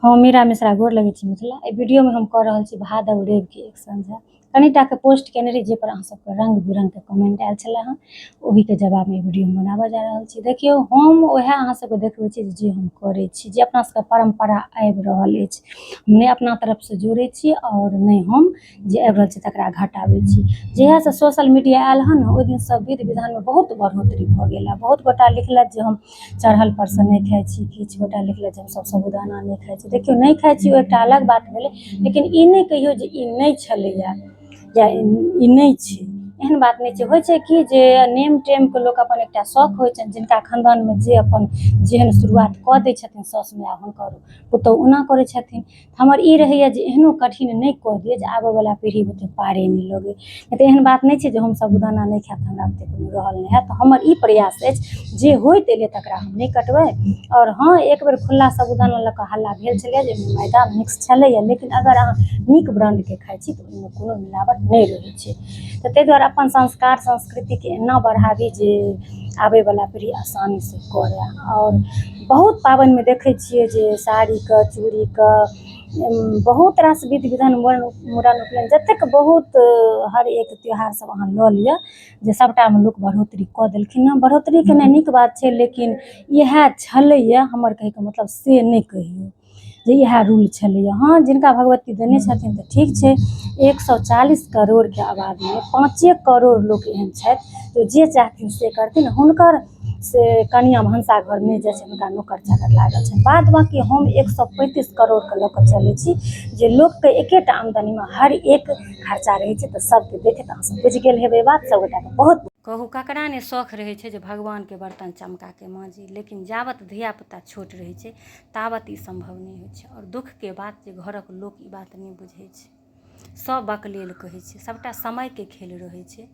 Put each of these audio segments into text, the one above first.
हम मीरा मिश्रा गोर लगै छी मिथिला। एहि वीडियोमे हम कऽ रहल छी भादव रविके एक संझा। कनिटाके पोस्ट केने रही जाहिपर अहाँ सबके रङ्ग बिरङ्गके कमेंट आयल छलै हँ, ओहिके जवाबमे ई वीडियो हम बनाबऽ जा रहल छी। देखियौ, हम उएह अहाँ सबके देखबै छी जे हम करै छी, जे अपना सबके परम्परा आबि रहल अछि। हम नहि अपना तरफसँ जोड़ै छी आओर नहि हम जे आबि रहल छै तकरा घटाबै छी। जहियासँ सोशल मीडिया आयल हँ ने, ओहि दिनसँ विध विधानमे बहुत बढ़ोतरी भऽ गेल हँ। बहुत गोटा लिखलथि जे हम चढ़ल परसँ नहि खाइ छी, किछु गोटा लिखलथि जे हमसभ साबूदाना नहि खाइ छी। देखियौ, नहि खाइ छी ओ एकटा अलग बात भेलै, लेकिन ई नहि कहियौ जे ई नहि छलैए या ई नहि छै, एहन बात नहि छै। होइ छै कि जे नेम टेमके लोक अपन एकटा शौक होइ छनि, जिनका खानदानमे जे अपन जेहन शुरुआत कऽ दै छथिन साउस माय, हुनकर पुतहु ओना करै छथिन। हमर ई रहैए जे एहनो कठिन नहि कऽ दियै जे आबयवला पीढ़ी बुते पारे नहि लगै। नहि तऽ एहन बात नहि छै जे हम साबूदाना नहि खायब तऽ हमरा बुते कोनो रहल नहि हैत। हमर ई प्रयास अछि जे होइत एलै तकरा हम नहि कटबै। आओर हँ, एक बेर खुल्ला साबूदाना लऽ कऽ हल्ला भेल छलै जे ओहिमे मैदा मिक्स छलैए, लेकिन अगर अहाँ नीक ब्राण्डके खाइ छी तऽ ओहिमे कोनो मिलावट नहि रहै छै। तऽ ताहि दुआरे अपन संस्कार संस्कृतिके एना बढ़ाबी जे आबयवला पीढ़ी आसानीसँ करय। आओर बहुत पाबनिमे देखै छियै जे साड़ीके, चूड़ीके बहुत रास विधि विधान, मुड़न मुड़न उपनयन जतेक बहुत हर एक त्यौहार सब अहाँ लऽ लिअ जे सबटामे लोक बढ़ोतरी कऽ देलखिन हँ। बढ़ोतरी केनाइ नीक बात छै, लेकिन इएह छलैए हमर कहैके मतलब से नहि कहियौ जे इएह रूल छलैए। हँ, जिनका भगवती देने छथिन तऽ ठीक छै। 140 करोड़के आबादीमे 5 करोड़ लोक एहन छथि जे चाहथिन से करथिन। हुनकर से कनिआँ भनसा घर नहि जाइ छै, हुनका नौकर चाकर लागल छनि। बाद बाँकी हम 135 करोड़के लऽ कऽ चलै छी जे लोकके एकेटा आमदनीमे हर एक खर्चा रहै छै। तऽ सबके देखैत अहाँसब बुझि गेल हेबै बात। सब गोटाके बहुत कहू, ककरा नहि शौख रहै छै जे भगवानके बर्तन चमकाके माँजी, लेकिन जाबत धियापुता छोट रहै छै ताबत ई सम्भव नहि होइ छै। आओर दुःखके बात जे घरक लोक ई बात नहि बुझै छै, सब बकलेल कहै छै। सबटा समयके खेल रहै छै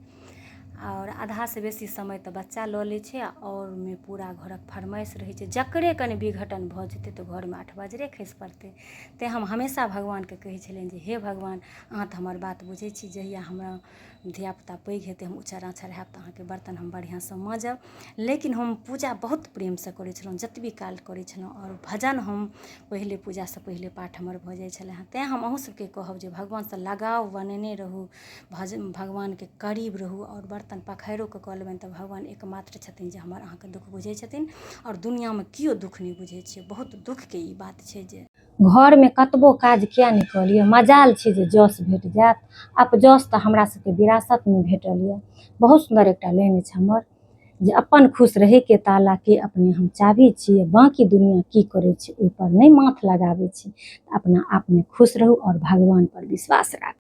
आओर आधासँ बेसी समय तऽ बच्चा लऽ लै छै आओर ओहिमे पूरा घरक फरमाइश रहै छै। जकरे कनि विघटन भऽ जेतै तऽ घरमे 8 बजरे खसि पड़तै। तेँ हम हमेशा भगवानके कहै छलियनि जे हे भगवान, अहाँ तऽ हमर बात बुझै छी, जहिया हमरा धियापुता पैघ हेतै, हम उचर आँचर हैब, तऽ अहाँके बर्तन हम बढ़िआँसँ माँजब। लेकिन हम पूजा बहुत प्रेमसँ करै छलहुँ, जतबी काल करै छलहुँ। आओर भजन हम पहिले पूजासँ पहिले पाठ हमर भऽ जाइ छलै हँ। तैँ हम अहूँ सबके कहब जे भगवानसँ लगाव बनेने रहू, भजन भगवानके करीब रहू आओर बर्तन पखाइरोके कऽ लेबनि तऽ भगवान एकमात्र छथिन जे हमर अहाँके दुःख बुझै छथिन आओर दुनिआँमे केओ दुःख नहि बुझै छै। बहुत दुःखके ई बात छै जे घरमे कतबो काज किए नहि कऽ लिअ, मजाल छै जे जस भेट जायत। अपजस तऽ हमरा सबके विरासतमे भेटल यऽ। बहुत सुन्दर एकटा लाइन अछि हमर जे अपन खुश रहैके तालाके अपने हम चाभी छियै, बाँकी दुनिआँ की करै छै ओहिपर नहि माथ लगाबै छी। अपना आपमे खुश रहू आओर भगवानपर विश्वास राखू।